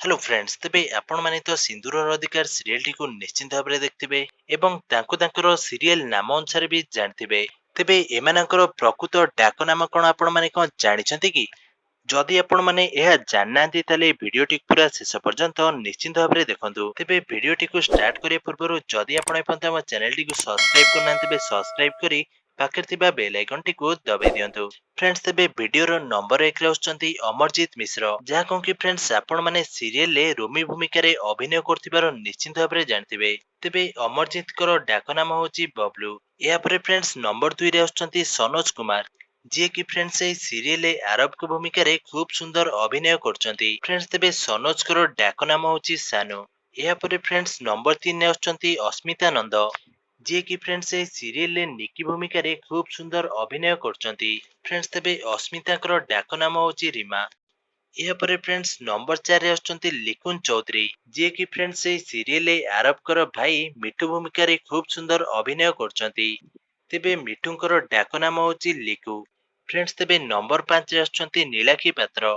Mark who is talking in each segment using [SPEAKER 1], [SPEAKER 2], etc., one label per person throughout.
[SPEAKER 1] Hello friends, ତେବେ ଆପଣମାନେ ତ ସିନ୍ଦୁରର ଅଧିକାର ସିରିଏଲଟିକୁ ନିଶ୍ଚିନ୍ତ ଭାବରେ ଦେଖିଥିବେ ଏବଂ ତାଙ୍କୁ ତାଙ୍କର ସିରିଏଲ ନାମ ଅନୁସାରେ ବି ଜାଣିଥିବେ। ତେବେ ଏମାନଙ୍କର ପ୍ରକୃତ ଡାକ ନାମ କ'ଣ ଆପଣମାନେ କ'ଣ ଜାଣିଛନ୍ତି କି? ଯଦି ଆପଣମାନେ ଏହା ଜାଣିନାହାନ୍ତି, ତାହେଲେ ଭିଡ଼ିଓଟିକୁ ପୁରା ଶେଷ ପର୍ଯ୍ୟନ୍ତ ନିଶ୍ଚିନ୍ତ ଭାବରେ ଦେଖନ୍ତୁ। ତେବେ ଭିଡ଼ିଓଟିକୁ ଷ୍ଟାର୍ଟ କରିବା ପୂର୍ବରୁ ଯଦି ଆପଣ ଏପର୍ଯ୍ୟନ୍ତ ଆମ ଚ୍ୟାନେଲଟିକୁ ସବସ୍କ୍ରାଇବ୍ କରିନାହାନ୍ତି, ତେବେ ସବସ୍କ୍ରାଇବ୍ କରି ପାଖରେ ଥିବା ବେଲ୍ ଆଇକନ୍ଟିକୁ ଦବାଇ ଦିଅନ୍ତୁ। ଫ୍ରେଣ୍ଡସ୍, ତେବେ ଭିଡ଼ିଓର ନମ୍ବର 1ରେ ଆସୁଛନ୍ତି ଅମରଜିତ ମିଶ୍ର, ଯାହାକୁ କି ଫ୍ରେଣ୍ଡସ୍ ଆପଣମାନେ ସିରିଏଲରେ ରୋମି ଭୂମିକାରେ ଅଭିନୟ କରୁଥିବାର ନିଶ୍ଚିନ୍ତ ଭାବରେ ଜାଣିଥିବେ। ତେବେ ଅମରଜିତଙ୍କର ଡାକ ନାମ ହେଉଛି ବବଲୁ। ଏହାପରେ ଫ୍ରେଣ୍ଡସ୍, ନମ୍ବର 2ରେ ଆସୁଛନ୍ତି ସନୋଜ କୁମାର, ଯିଏକି ଫ୍ରେଣ୍ଡସ୍ ଏହି ସିରିଏଲରେ ଆରବଙ୍କ ଭୂମିକାରେ ଖୁବ୍ ସୁନ୍ଦର ଅଭିନୟ କରୁଛନ୍ତି। ଫ୍ରେଣ୍ଡସ୍, ତେବେ ସନୋଜଙ୍କର ଡାକ ନାମ ହେଉଛି ସାନୁ। ଏହାପରେ ଫ୍ରେଣ୍ଡସ୍, ନମ୍ବର 3ରେ ଆସୁଛନ୍ତି ଅସ୍ମିତା ନନ୍ଦ, ଯିଏକି ଫ୍ରେଣ୍ଡସ୍ ଏହି ସିରିଏଲରେ ନିକି ଭୂମିକାରେ ଖୁବ୍ ସୁନ୍ଦର ଅଭିନୟ କରୁଛନ୍ତି। ଫ୍ରେଣ୍ଡସ୍, ତେବେ ଅସ୍ମିତାଙ୍କର ଡାକ ନାମ ହେଉଛି ରୀମା। ଏହାପରେ ଫ୍ରେଣ୍ଡସ୍, ନମ୍ବର 4ରେ ଆସୁଛନ୍ତି ଲିକୁନ ଚୌଧୁରୀ, ଯିଏକି ଫ୍ରେଣ୍ଡସ୍ ଏହି ସିରିଏଲରେ ଆରବଙ୍କର ଭାଇ ମିଠୁ ଭୂମିକାରେ ଖୁବ୍ ସୁନ୍ଦର ଅଭିନୟ କରୁଛନ୍ତି। ତେବେ ମିଠୁଙ୍କର ଡାକ ନାମ ହେଉଛି ଲିକୁ। ଫ୍ରେଣ୍ଡସ୍, ତେବେ ନମ୍ବର 5ରେ ଆସୁଛନ୍ତି ନୀଳାକ୍ଷୀ ପାତ୍ର।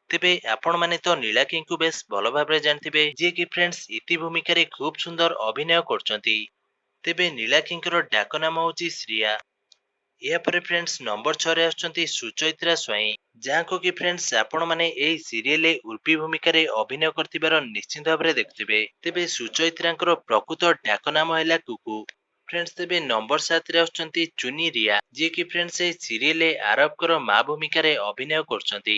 [SPEAKER 1] ତେବେ ଆପଣମାନେ ତ ନୀଳାକ୍ଷୀଙ୍କୁ ବେଶ ଭଲ ଭାବରେ ଜାଣିଥିବେ, ଯିଏକି ଫ୍ରେଣ୍ଡସ୍ ଇତି ଭୂମିକାରେ ଖୁବ୍ ସୁନ୍ଦର ଅଭିନୟ କରୁଛନ୍ତି। ତେବେ ନୀଳାକ୍ଷୀଙ୍କର ଡାକ ନାମ ହେଉଛି ଶ୍ରୀୟା। ଏହାପରେ ଫ୍ରେଣ୍ଡସ୍, ନମ୍ବର 6ରେ ଆସୁଛନ୍ତି ସୁଚୈତ୍ରା ସ୍ୱାଇଁ, ଯାହାକୁ କି ଫ୍ରେଣ୍ଡସ୍ ଆପଣମାନେ ଏହି ସିରିଏଲରେ ଉର୍ପି ଭୂମିକାରେ ଅଭିନୟ କରିଥିବାର ନିଶ୍ଚିନ୍ତ ଭାବରେ ଦେଖୁଥିବେ। ତେବେ ସୁଚୈତ୍ରାଙ୍କର ପ୍ରକୃତ ଡାକ ନାମ ହେଲା କୁକୁ। ଫ୍ରେଣ୍ଡସ୍, ତେବେ ନମ୍ବର 7ରେ ଆସୁଛନ୍ତି ଚୁନି ରିଆ, ଯିଏକି ଫ୍ରେଣ୍ଡସ୍ ଏହି ସିରିଏଲରେ ଆରବଙ୍କର ମା ଭୂମିକାରେ ଅଭିନୟ କରୁଛନ୍ତି।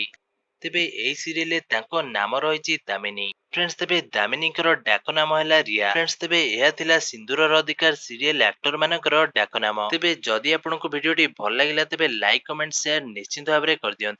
[SPEAKER 1] ତେବେ ଏହି ସିରିଏଲରେ ତାଙ୍କ ନାମ ରହିଛି ଦାମିନୀ। ଫ୍ରେଣ୍ଡସ୍, ତେବେ ଦାମିନୀଙ୍କର ଡାକ ନାମ ହେଲା ରିଆ। ଫ୍ରେଣ୍ଡସ୍, ତେବେ ଏହା ଥିଲା ସିନ୍ଦୁରର ଅଧିକାର ସିରିଏଲ ଆକ୍ଟର ମାନଙ୍କର ଡାକ ନାମ। ତେବେ ଯଦି ଆପଣଙ୍କୁ ଭିଡ଼ିଓଟି ଭଲ ଲାଗିଲା, ତେବେ ଲାଇକ୍, କମେଣ୍ଟ, ସେୟାର ନିଶ୍ଚିନ୍ତ ଭାବରେ କରିଦିଅନ୍ତୁ।